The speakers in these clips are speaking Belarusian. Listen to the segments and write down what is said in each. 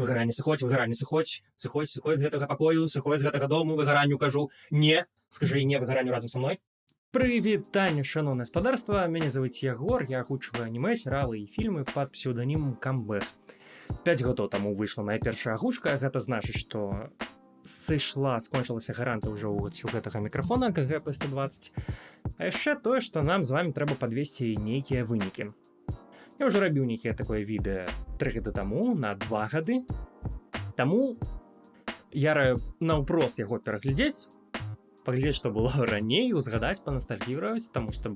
Выгаранне, сыходзь, выгаранне, сыходзь, сыходзь, сыходзь з гэтага пакою, сыходзь з гэтага дому, выгаранню кажу. Не, скажы не выгаранню разам са мной. Прывітанне, шаноўнае спадарства, мяне завуць Ягор, я агучваю анімэ, серыалы і фільмы пад псеўданімам Камбэх. 5 гадоў таму выйшла моя першая агучка, гэта значыць, што сышла, скончылася гаранта ўжо ў гэтага мікрафона КГП-120. А яшчэ тое, што нам з вами трэба падвесці нейкія вынікі. Я ўжо рабіў нейкае такое відэа 3 гады таму на 2 гады. Таму я раю наўпрост яго пераглядзець, паглядзець, што было раней, узгадаць, панастальгіраваць, таму што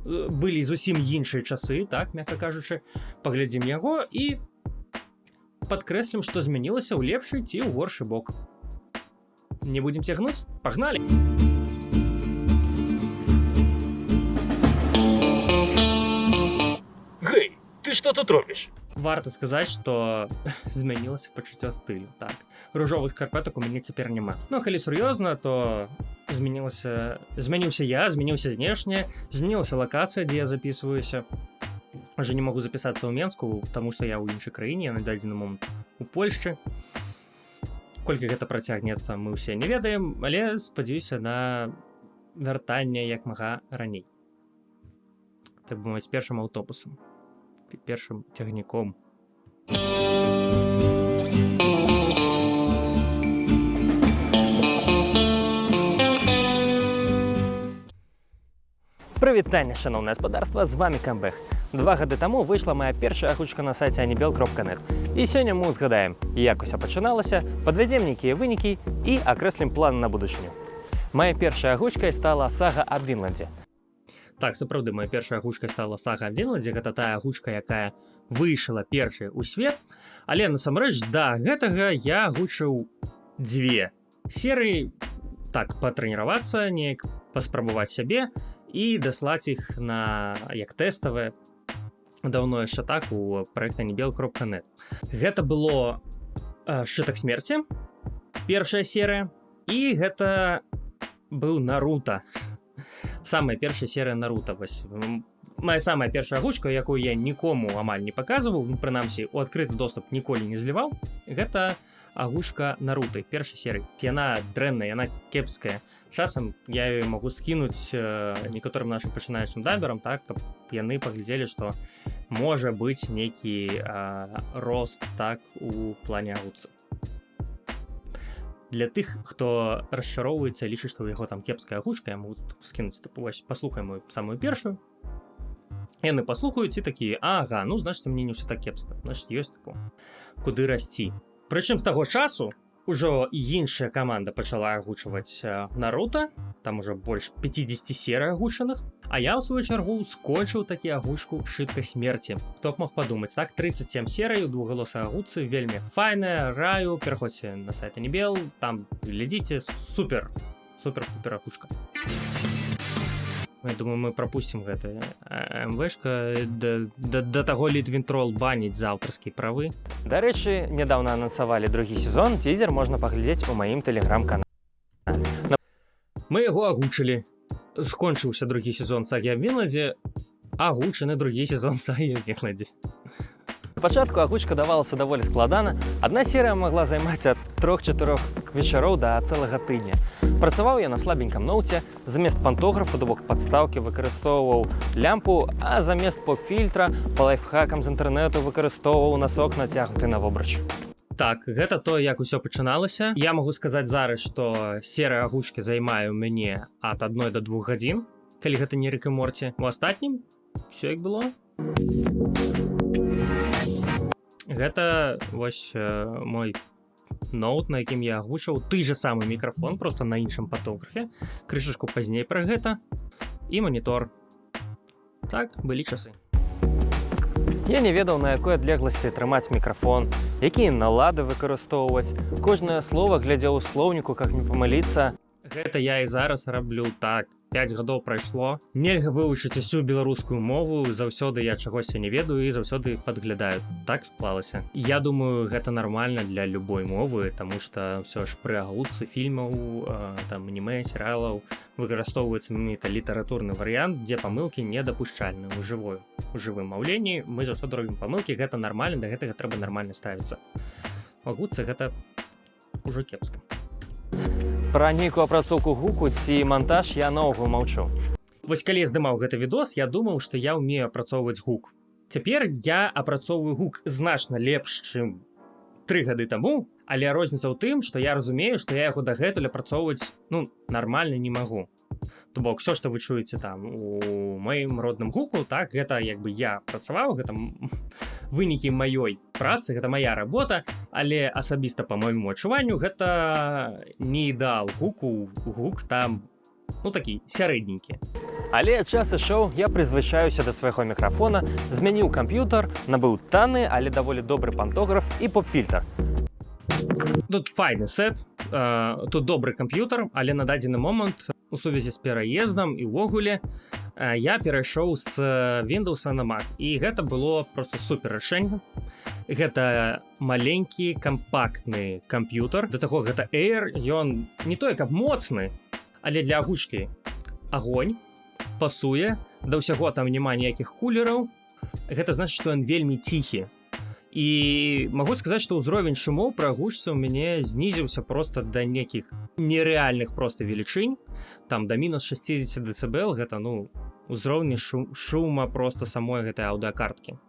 былі зусім іншыя часы, так, мякка кажучы, паглядзім яго і падкрэслім, што змянілася ў лепшы ці ў горшы бок. Не будзем цягнуць, пагналі! Гэй, ты што тут робіш? Варта сказаць, што змянілася пачуццё стылю. Так. Ружовых шкарпэтак у мяне цяпер няма. Ну, а калі сур'ёзна, то змяніўся я, змяніўся знешне, змянілася лакацыя, дзе я записываюся. Уже не магу запісацца ў Менску, таму што я ў іншай краіне, я на дадзены момант у Польшчы. Колькі гэта працягнецца, мы ўсе не ведаем, але спадзяюся на вяртанне як мага раней. Так бы мовіць, першым аўтобусам, першым цягніком. Прывітанне, шаноўнае спадарства, з вами Камбэх. 2 гады таму выйшла моя першая агучка на сайце anibel.net. І сёння мы узгадаем, як усё пачыналася, падвядзем нейкія вынікі і акрэслім план на будучыню. Моя першая агучкай стала сага аб Вінландзе. Так, сапраўды, моя першая агучка стала сага аб Вінландзе, гэта тая агучка, якая выйшла першая ў свет. Але насамрэч да гэтага я агучыў дзве серыі, так, патрэніравацца неяк, паспрабаваць сябе і даслаць іх на як тэставыя даўно яшчэ, так, у праект anibel.net. Гэта было «Сшытак смерці», першая серыя, і гэта быў Нарута. Самая першая серыя Нарута. Вось моя самая першая агучка, якую я нікому амаль не паказваў, ну, прынамсі у адкрыты доступ ніколі не зліваў, гэта агучка Наруты першай серыі. Яна дрэнная, яна кепская. Часам я ее магу скінуць некаторым нашим пачынаючым даберам, так, каб яны паглядзелі, што можа быць нейкі рост, так, у плане агуцы. Для тых, хто расчароўваецца, лічыць, што ў яго там кепская агучка, я могу скінуць, тыпу, вось, паслухай мою самую першую. Яны паслухаюць і такія: «Ага, ну, значит, мне не ўсё так кепска, значит, ёсць, тыпу, куды расці». Прычым з таго часу ўжо і іншая каманда пачала агучваць Нарута, там уже больш 50 серый агучаных, а я ў сваю чаргу скончыў такі агучку «Сшытка смерці». Хто б мог падумаць, так, 37 серый у двухгалосай агуцы, вельмі файная, раю, пераходзьце на сайт Анібел, там глядзіце, супер, супер пупер агучка. Я думаю, мы пропустим гэта МВшка да таго Літвінтрол баніць за аўтарскія правы. Дарэчы, нядаўна анансавалі другі сезон, цізер можна паглядзець у маім тэлеграм-канале. Мы яго агучылі. Скончыўся другі сезон сагі аб Вінладзе, агучаны другі сезон сагі аб Вінладзе. Спачатку агучка давалася даволі складана. Адна серыя магла займаць ад трох-чатырох вечароў да цэлага тыдня. Працаваў я на слабенькам ноуце, замест пантографа, то бок падстаўкі, выкарыстоўваў лямпу, а замест поп-фільтра па лайфхакам з інтэрнэту выкарыстоўваў насок, нацягнуты на вобрач. Так, гэта то, як усё пачыналася. Я магу сказаць зараз, што серыя агучкі займае ў мяне ад 1 до 2 гадзін, калі гэта не Рык і Морці. У астатнім все як было. Гэта вось мой ноут, на якім я агучыў, той же самы мікрафон, просто на іншым пантографе. Крышачку пазней пра гэта. І манітор. Так, былі часы. Я не ведаў, на якой адлегласці трымаць мікрафон, якія налады выкарыстоўваць. Кожнае слово глядзеў у слоўніку, как не памыліцца. Гэта я і зараз раблю так. 5 гадоў прайшло. Нельга вывучыць усю беларускую мову, заўсёды я чагосьці не ведаю і заўсёды падглядаю. Так склалася. Я думаю, гэта нармальна для любой мовы, таму што ўсё ж пры агучцы фільмаў, там анімэ, серыялаў выкарыстоўваецца менавіта літаратурны варыянт, дзе памылкі недапушчальны. У жывым маўленні мы заўсёды робім памылкі, гэта нармальна, да гэтага трэба нармальна ставіцца. Агучцы гэта ўжо кепска. Пра нейкую апрацоўку гуку ці монтаж я наогул маўчу. Вось калі я здымаў гэты відос, я думаў, што я ўмею апрацоўваць гук. Цяпер я апрацоўваю гук значна лепш, чым 3 гады таму, але розніца ў тым, што я разумею, што я яго дагэтуль апрацоўваць, ну, нармальна не магу. То бок все, што вы чуеце там у маім родным гуку, так, гэта як бы я працаваў, гэта вынікі маёй працы, гэта моя работа, але асабіста па майму адчуванню гэта не ідэал гуку, гук там, ну, такі сярэдненькі. Але час ішоў, я прызвычаюся да свайго мікрафона, змяніў камп'ютар, набыў танны, але даволі добры пантограф і поп-фільтр. Тут файны сет, тут добры камп'ютар, але на дадзены момант у сувязі з пераездам і ўвогуле я перайшоў з Windows на Mac, і гэта было просто супер рашэнне. Гэта маленькі кампактны камп'ютар, да таго гэта Air, ён не тое каб моцны, але для агучкі огонь, пасуе да ўсяго, там няма ніякіх кулераў, гэта значит, што ён вельмі ціхі. І магу сказаць, што ўзровень шумоў пры агучцы ў мяне знізіўся просто да некіх нерэальных просто велічынь, там да мінус 60 дБ, гэта, ну, узроўні шума просто самой гэтай аўдыакарткі.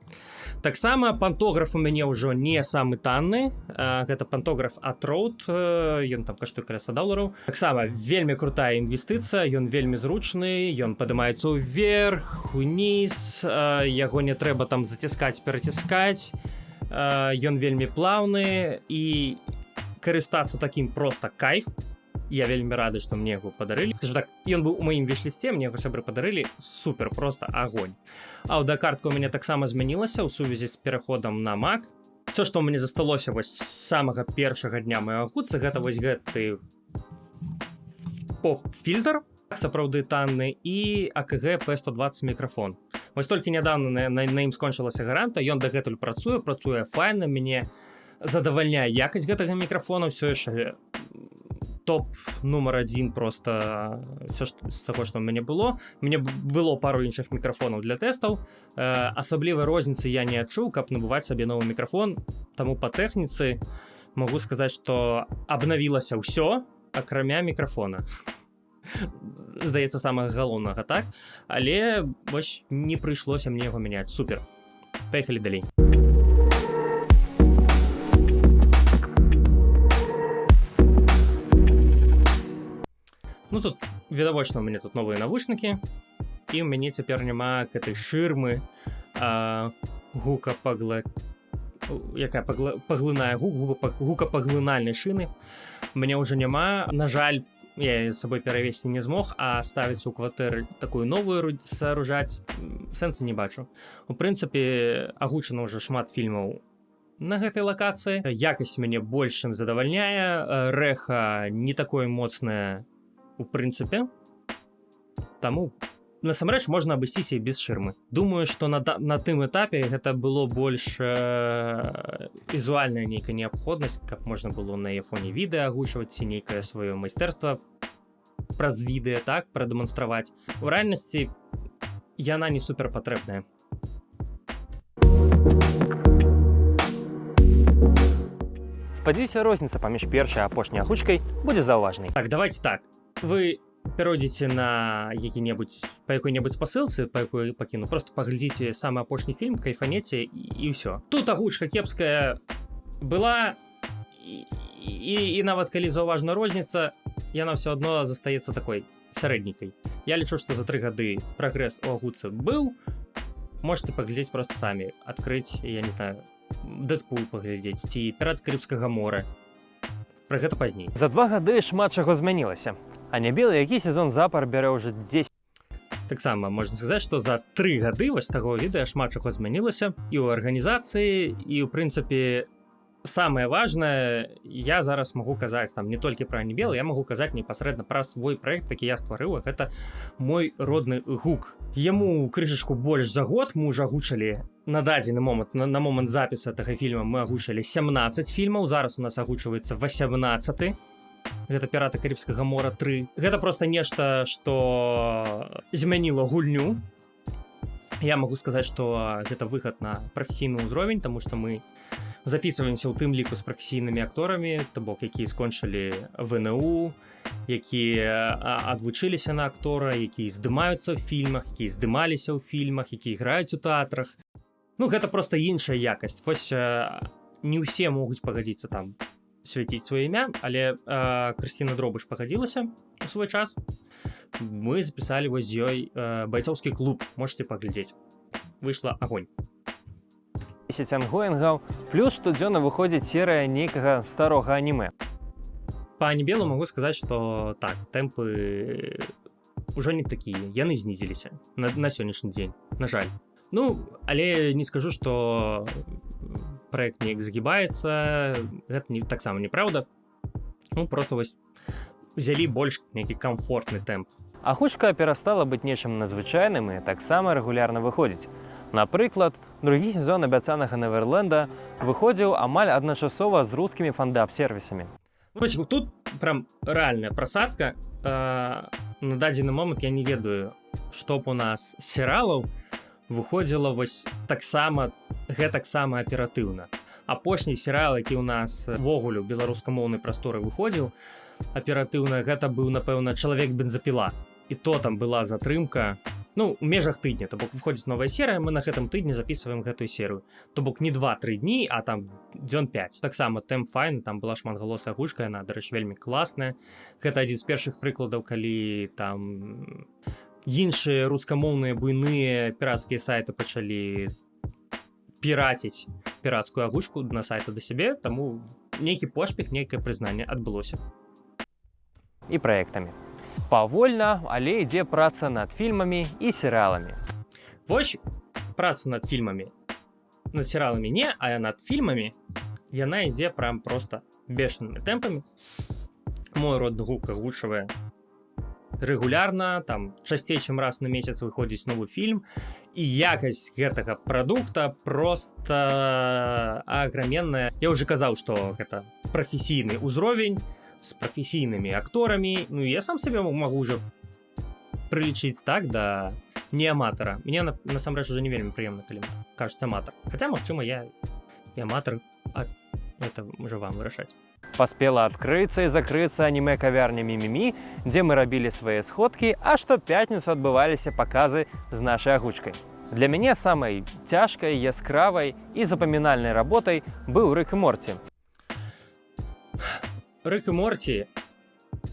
Таксама пантограф у мяне ўжо не самы танны, гэта пантограф ад Rode, ён там каштуе каля 100 долараў. Таксама вельмі крутая інвестыцыя, ён вельмі зручны, ён падымаецца ўверх, уніз, яго не трэба там заціскаць, пераціскаць, ён вельмі плаўны, і карыстацца такім просто кайф. Я вельмі рады, што мне яго падарылі, скажу так, ён быў у маім вішлісце, мне яго сябры падарылі, супер, просто огонь. Аўдыакартка у мяне таксама змянілася ў сувязі з пераходам на Mac. Все, што ў мяне засталося вось з самага першага дня майго агуцы, гэта вось гэты поп-фільтр, сапраўды танны, і АКГ P120 мікрафон. Вось толькі нядаўна на ім скончылася гаранта, ён дагэтуль працуе, працуе файна, мяне задавальняе якасць гэтага мікрафона, ўсё яшчэ топ нумар один просто все з таго, што ў мяне было. Мне было пару іншых мікрафонаў для тэстаў, асаблівай розніцы я не адчуў, каб набываць сабе новы мікрафон. Таму па тэхніцы могу сказаць, што абнавілася ўсё, акрамя мікрафона, здаецца, самага галоўнага, так, але вось не прыйшлося мне яго мяняць. Супер, поехали далей. Ну, тут відавочна, у мяне тут новыя навушнікі, і ў мяне цяпер няма гэтай шырмы гука пагла якая паглынае гук, гукапаглынальнай шыны мне ўжо няма. На жаль, я яе з сабой перавесці не змог, а ставіць у кватэры такую новую сооружать сэнсу не бачу. У прынцыпе, агучана ўжо шмат фільмаў на гэтай лакацыі, якасць мяне больш чым задавальняе, рэха не такое моцнае у прынцыпе, таму насамрэч можна абысціся і без шырмы. Думаю, што на тым этапе гэта было больш візуальная нейкая неабходнасць, каб можна было на фоне відэа агучваць ці нейкае сваё майстэрства праз відэа так прадэманстраваць. У рэальнасці яна не супер патрэбная. Спадзяюся, розніца паміж першай і апошняй агучкай будзе заўважнай. Так, давайте так, вы перайдзеце на які-небудзь па якой-небудзь спасылцы, па якой пакіну, просто паглядзіце самы апошні фільм, кайфанеце, і ўсё. Тут агучка кепская была, і нават калі заўважна розніца, яна ўсё адно застаецца такой сярэднікай. Я лічу, што за 3 гады прагрэс у агучцы быў. Можете паглядзець просто самі, адкрыць, я не знаю, Дэдпул паглядзець ці «Пірат Карыбскага мора». Пра гэта пазней. За 2 гады шмат чаго змянілася. А не белы які сезон запар бярэ ўжо 10 Таксама можна сказаць, што за 3 гады вось таго відэа шмат чаго змянілася і ў арганізацыі, і ў прынцыпе самае важное, я зараз магу казаць там не толькі пра Анібел, я магу казаць непасрэдна пра свой проект, такі я стварыў, а гэта мой родны гук. Яму крышачку больш за год. Мы уже агучылі на дадзены момант, на момант запіса гэтага фільма мы агучылі 17 фільмаў, зараз у нас агучваецца 18, гэта «Піраты Карыбскага мора 3». Гэта просто нешта, что змяніла гульню. Я могу сказаць, что гэта выхад на прафесійны ўзровень, тому что мы Записываемся, у тым ліку з прафесійнымі акторамі, то бок якія скончылі ВНУ, якія адвучыліся на актора, якія здымаюцца ў фільмах, якія здымаліся ў фільмах, якія іграюць у тэатрах. Ну, гэта просто іншая якасць. Вось не ўсе могуць пагадзіцца там свяціць сваё імя, але Крысціна Дробыш пагадзілася у свой час. Мы запісалі вось з ёй «Байцоўскі клуб», можете паглядзець, выйшла огонь. 10 ангоінгаў, плюс штодзённа выходзіць серыя нейкага старога анімэ. По Анібелу могу сказаць, что так, тэмпы ўжо не такія, яны знізіліся на сённяшні дзень, на жаль. Ну, але не скажу, что проект неяк загібаецца, гэта не таксама неправда. Ну, просто вось взялі больш нейкі камфортны тэмп. Агучка перастала быць нечым надзвычайным і таксама рэгулярна выходзіць. Напрыклад, другі сезон «Абяцанага Неверленда» выходзіў амаль адначасова з рускімі фандаб-сервісамі. Вось тут прям рэальная прасадка. На дадзены момант я не ведаю, што б у нас з серыалаў выходзіла вось таксама гэтаксама аператыўна. Апошні серыал, які ў нас увогуле ў беларускамоўнай прасторы выходзіў аператыўна, гэта быў, напэўна, «Чалавек бензапіла», і то там была затрымка, ну, у межах тыдня. То бок выходзіць новая серыя, мы на гэтым тыдні записываем гэтую серыю, то бок не 2-3 дні, а там дзён 5. Таксама тэмп файны, там была шматгалосая агучка, яна, дарэчы, вельмі класная. Гэта адзін з першых прыкладаў, калі там іншыя рускамоўныя буйныя пірацкія сайты пачалі піраціць пірацкую агучку на сайты да сябе, таму нейкі поспех, нейкае прызнанне адбылося. І праектамі. Павольна, але ідзе праца над фільмамі і серыяламі. Вось праца над фільмамі, над серыяламі не, а над фільмамі яна ідзе прям просто бешеными тэмпамі. «Мой родны гук» агучвае рэгулярна, там часцей, чым раз на месяц, выходзіць новы фільм, і якасць гэтага прадукта просто аграменная. Я уже казаў, что гэта прафесійны ўзровень з прафесійнымі акторамі. Ну, я сам сабе магу уже прылічыць так да не аматара. Мне насамрэч уже не вельмі прыемна, калі кажуць «аматар», хотя, магчыма, я і аматар, а это уже вам вырашаць. Паспела адкрыцца і закрыцца анімэ-кавярня «Мімімі», дзе мы рабілі свае сходкі, а штопятніцу адбываліся паказы з нашай агучкай. Для мяне самай цяжкай, яскравай і запамінальнай работай быў «Рык і Морці». «Рык і Морці»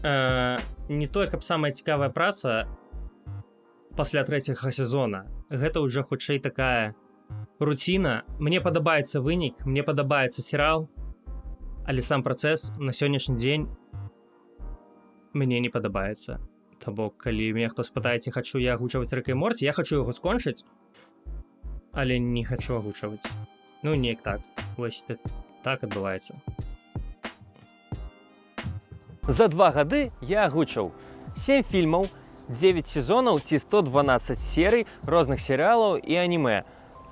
не тое каб самая цікавая праца пасля трэцяга сезона, гэта ўжо хутчэй такая руціна. Мне падабаецца вынік, мне падабаецца серыал, але сам працэс на сённяшні дзень мне не падабаецца. То бок, калі мяне хто спытае, ці хачу я агучваць «Рыка і Морці», я хочу яго скончыць, але не хочу агучваць. Ну, неяк так, вось так адбываецца. За 2 гады я агучыў 7 фільмаў, 9 сезонаў ці 112 серый розных серыялаў і анімэ.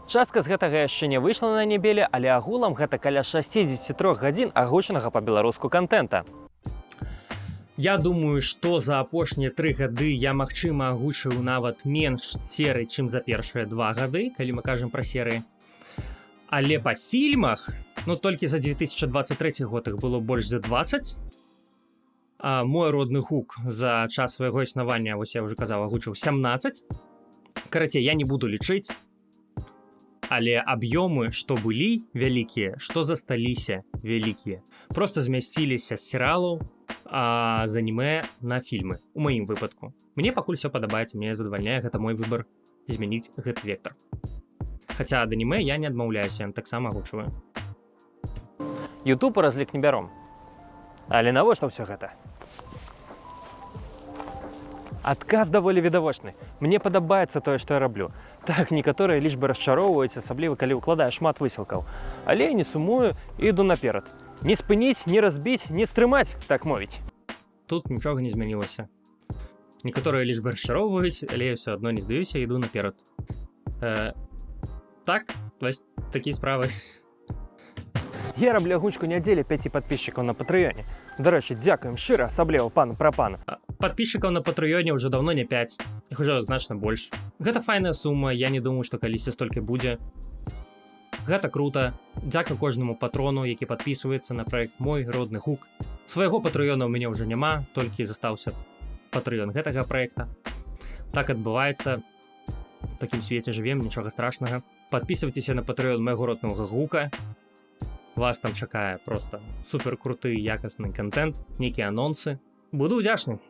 Частка з гэтага яшчэ не выйшла на Анібеле, але агулам гэта каля 63 гадзін агучанага па-беларуску кантэнта. Я думаю, што за апошнія 3 гады я, магчыма, агучыў нават менш серый, чым за першыя 2 гады, калі мы кажам пра серыі. Але па фільмах, ну, толькі за 2023 год іх было больш за 20. А «Мой родны гук» за час свайго існавання, вось я уже казаў, агучыў 17. Карацей, я не буду лічыць, але аб'ёмы, што былі вялікія, што засталіся вялікія, просто змясціліся з серыалаў, з анімэ на фільмы. У маім выпадку мне пакуль все падабаецца, мне задавальняе, гэта мой выбар — змяніць гэты вектор. Хаця ад анімэ я не адмаўляюся, таксама агучваю. YouTube у разлік не бяром. Але навошта ўсё гэта? Адказ даволі відавочны. Мне падабаецца тое, што я раблю. Так, некаторыя лічбы расчароўваюць, асабліва калі ўкладаю шмат высілкаў. Але я не сумую і іду наперад. Не спыніць, не разбіць, не стрымаць, так мовіць. Тут нічога не змянілася. Некаторыя лічбы расчароўваюць, але я ўсё адно не здаюся, іду наперад. Так, вось такія справы. Я раблю агучку не дзеля пяці падпісчыкаў на Патрыёне. Дарэчы, дзякуем шчыра, асабліва пану Прапану. Падпісчыкаў на Патрыёне ўжо давно не 5, іх ужо значна больш. Гэта файная сума, я не думаю, што калісьці столькі будзе. Гэта круто. Дзякуй кожнаму патрону, які падпісваецца на праект «Мой родны гук». Свайго патрыёна ў мяне ўжо няма, толькі застаўся патрыён гэтага праекта. Так адбываецца, в такім свеце жывем, нічога страшнага. Падпісвайцеся на патрыён майго роднага гука. Вас там чакае просто супер круты якасны кантэнт, нейкія анонсы. Буду удзячны.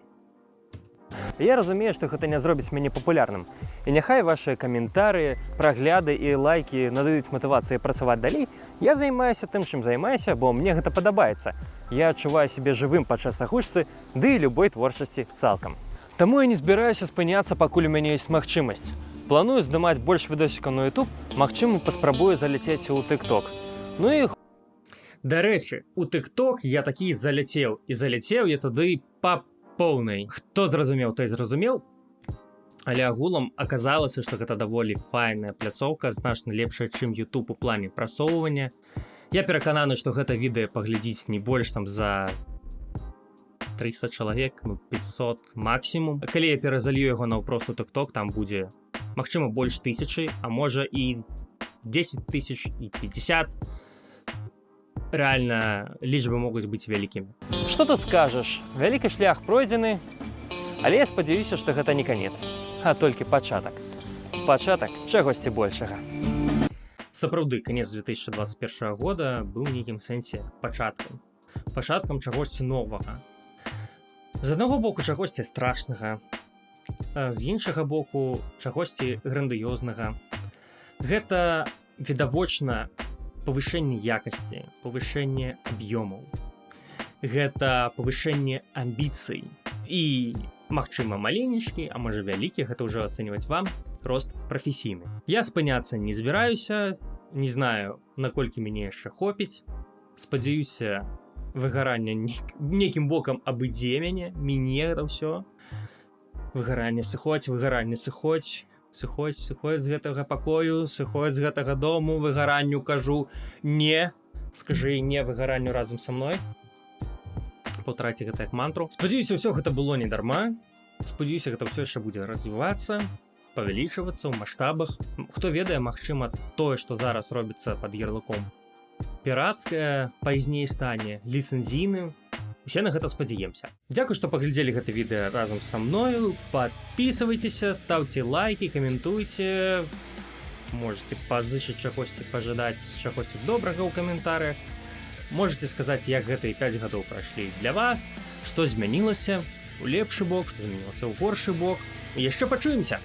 Я разумею, што гэта не зробіць мяне папулярным. І няхай вашыя каментары, прагляды і лайкі надаюць матывацыі працаваць далей, я займаюся тым, чым займаюся, бо мне гэта падабаецца. Я адчуваю сябе жывым падчас агучцы, ды і любой творчасці цалкам. Таму я не збіраюся спыняцца, пакуль у мяне ёсць магчымасць. Планую здымаць больш відосікаў на YouTube, магчыма, паспрабую заляцець у TikTok. Ну і Дарэчы, у TikTok я такі заляцеў, і заляцеў я туды па поўнай. Хто зразумеў, той зразумеў. Але агулам аказалася, што гэта даволі файная пляцоўка, значна лепшая, чым YouTube у плане прасоўвання. Я перакананы, што гэта відэа паглядзіць не больш там за 300 чалавек, ну, 500 максімум. Калі я перазалью яго наўпрост у TikTok, там будзе, магчыма, больш тысячы, а можа, і 10 тысяч, і 50. Рэальна лічбы могуць быць вялікімі. Што тут скажаш? Вялікі шлях пройдзены, але я спадзяюся, што гэта не канец, а толькі пачатак. Пачатак чагосьці большага. Сапраўды, канец 2021 года быў у нейкім сэнсе пачаткам. Пачаткам чагосьці новага. З аднаго боку, чагосьці страшнага, а з іншага боку, чагосьці грандыёзнага. Гэта відавочна павышэнне якасці, павышэнне аб'ёмаў. Гэта павышэнне амбіцый і, магчыма, маленечкі, а можа, вялікі, гэта ўжо ацэньваць вам, рост прафесійны. Я спыняцца не збіраюся, не знаю, наколькі мяне яшчэ хопіць. Спадзяюся, выгаранне нейкім бокам абыдзе мяне, міне гэта ўсё. Выгаранне, сыходзь, выгаранне, сыходзь, сыходзь, сыходзь з гэтага пакою, сыходзь з гэтага дому, выгаранню кажу не, скажы не выгаранню разам са мной. Паўтараце гэта як мантру. Спадзяюся, ўсё гэта было не дарма. Спадзяюся, гэта ўсё яшчэ будзе развівацца, павялічвацца ў маштабах. Хто ведае, магчыма, тое, што зараз робіцца пад ярлыком пірацкае, пазней стане ліцэнзійным. Усе на гэта спадзяемся. Дзякуй, што паглядзелі гэта відэа разам са мною. Падпісвайцеся, стаўце лайки, каментуйце. Можете пазычыць чагосьці, пажадаць чагосьці добрага ў каментарыях. Можете сказаць, як гэтыя 5 гадоў прайшлі для вас, што змянілася у лепшы бок, што змянілася ў горшы бок. І яшчэ пачуемся.